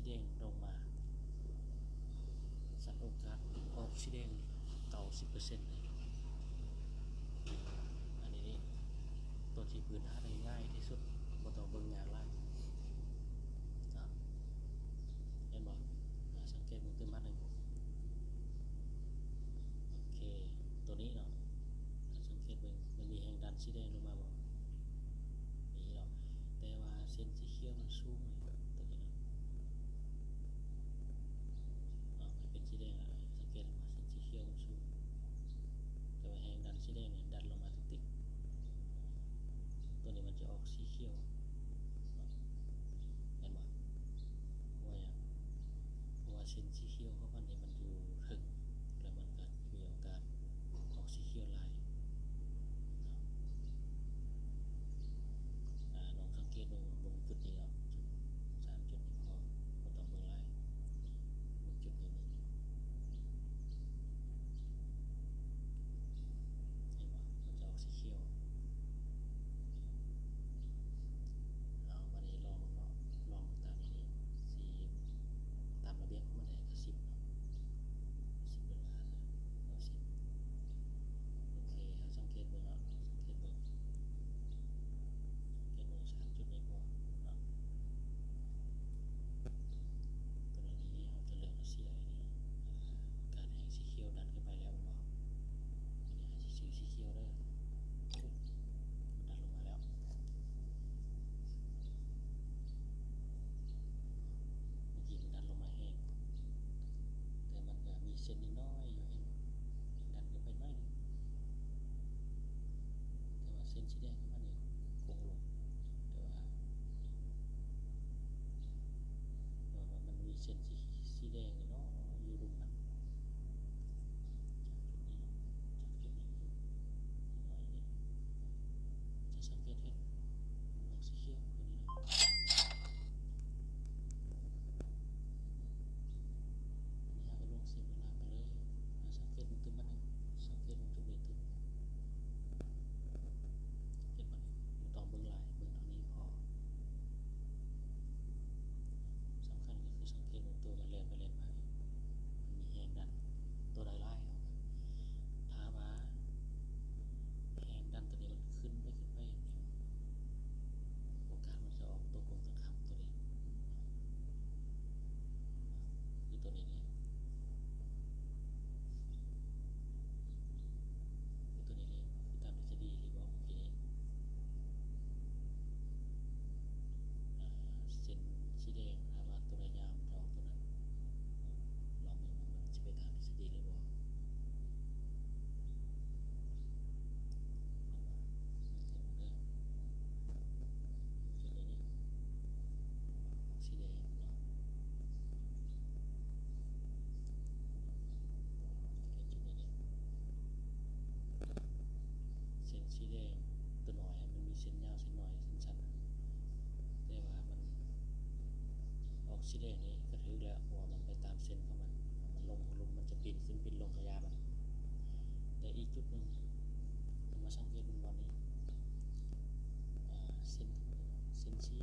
ແດງລົງມາ ສັນໂອກາດອອກສີແດງເກົ້າສິບເປີເຊັນເລີຍ. ອັນນີ້ນີ້ ຕົວທີ່ພື້ນຖານງ່າຍທີ່ສຸດ ບໍ່ຕ້ອງເບິ່ງຍາກຫຼາຍເນາະ. ເຫັນບໍ່? ອາ ສັງເກດເບິ່ງຕື່ມບາດໜຶ່ງ. ໂອເຄ ຕົວນີ້ເນາະ ສັງເກດເບິ່ງ ມັນມີແຮງດັນສີແດງລົງມາບໍ່? ມີເນາະ ແຕ່ວ່າເສັ້ນສີຂຽວມັນສູງເລີຍ ຕົວນີ້ເນາະ ເນາະ ມັນເປັນສີແດງລະ ສັງເກດວ່າເສັ້ນສີຂຽວມັນສູງ ແຕ່ວ່າແຮງດັນສີແດງນີ້ດັນລົງມາຕິກໆ ຕົວນີ້ມັນຈະອອກສີຂຽວເນາະ ເຫັນບໍ່? ເພາະວ່າຫຍັງ? ເພາະວ່າເສັ້ນສີຂຽວຂອງມັນນີ້ມັນຢູ່ເທິງ ແລ້ວມັນກໍມີໂອກາດອອກສີຂຽວຫຼາຍເນາະ. ອາ ລອງສັງເກດເບິ່ງ ເບິ່ງຈຸດນີ້ເນາະ ຈຸດ ສາມຈຸດນີ້ພໍ ບໍ່ຕ້ອງເບິ່ງຫຼາຍ ເບິ່ງຈຸດນີ້ ເຫັນບໍ່? ມັນຈະອອກສີຂຽວ. ເອົາ ບາດນີ້ລອງເນາະ ລອງຕາມນີ້ ສິ ຕາມລະບຽບຂອງມັນໄດ້ກະສິບເນາະ ສິບໂດລາ ເອົາສິບ. ໂອເຄ ເຮົາສັງເກດເບິ່ງເນາະ ສັງເກດເບິ່ງ ສັງເກດເບິ່ງສາມຈຸດນີ້ພໍເນາະ. ຕົວນີ້ເຮົາຈະເລືອກເອົາສີໃດດີ? ອາ ການແຮງສີຂຽວດັນຂຶ້ນໄປແລ້ວແມ່ນບໍ່? ຕົວນີ້ເຮົາຊິຊື້ສີຂຽວເດີ ມັນດັນລົງມາແລ້ວ ເມື່ອກີ້ມັນດັນລົງມາແຮງ ແຕ່ມັນກະມີເສັ້ນນ້ອຍໆຢູ່ ເຫັນບໍ່? ດັນຂຶ້ນໄປໜ້ອຍໜຶ່ງ ແຕ່ວ່າເສັ້ນສີແດງຂອງມັນນີ້ໂກງລົງ ແຕ່ວ່າ ວ່າມັນມີເສັ້ນສີ ສີແດງນ້ອຍຢູ່ລຸ່ມມັນ ຈາກຈຸດນີ້ ຈາກຈຸດນີ້ໜ້ອຍໜຶ່ງ ຈະສັງເກດເຫັນ ມັນອອກສີຂຽວຕົວນີ້ເນາະ. ອັນນີ້ເຮົາກະລົງເສັ້ນເວລາໄປເລີຍ ເຮົາສັງເກດເບິ່ງຕື່ມບາດໜຶ່ງ ສັງເກດເບິ່ງຈຸດນີ້ຕື່ມ ເຫັນບໍ່ນີ້? ບໍ່ຕ້ອງເບິ່ງຫຼາຍ ເບິ່ງເທົ່ານີ້ພໍ. ສຳຄັນກະຄືສັງເກດເບິ່ງໂຕມັນແລ່ນໄປແລ່ນມາ ມັນມີແຮງດັນໂຕໃດຫຼາຍ ເຮົາ ຖ້າວ່າແຮງດັນໂຕນີ້ມັນຂຶ້ນໄປ ຂຶ້ນໄປ ໂອກາດມັນຈະອອກຕົວກົງກັນຂ້າມໂຕນີ້ ຄືໂຕນີ້ນີ້ ຄືໂຕນີ້ນີ້ ຄືຕາມທິດສະດີທີ່ບອກເມື່ອກີ້ນີ້ ອາ ເສັ້ນສີແດງ ຖ້າວ່າໂຕໃດຍາວມັນຈະອອກໂຕນັ້ນ ລອງເບິ່ງວ່າມັນຊິໄປຕາມທິດສະດີຫຼືບໍ່. ເສັ້ນສີແດງໂຕນ້ອຍ ມັນມີເສັ້ນຍາວ ເສັ້ນນ້ອຍ ເສັ້ນສັ້ນ ແຕ່ວ່າມັນອອກສີແດງນີ້ກະຖືກແລ້ວ ເພາະວ່າມັນໄປຕາມເສັ້ນຂອງມັນ ມັນລົງ ມັນຈະປິ່ນຂຶ້ນປິ່ນລົງກະຢ່າມັນ. ແຕ່ອີກຈຸດໜຶ່ງ ມາສັງເກດເບິ່ງບ່ອນນີ້ ອາ ເສັ້ນ ເສັ້ນສີ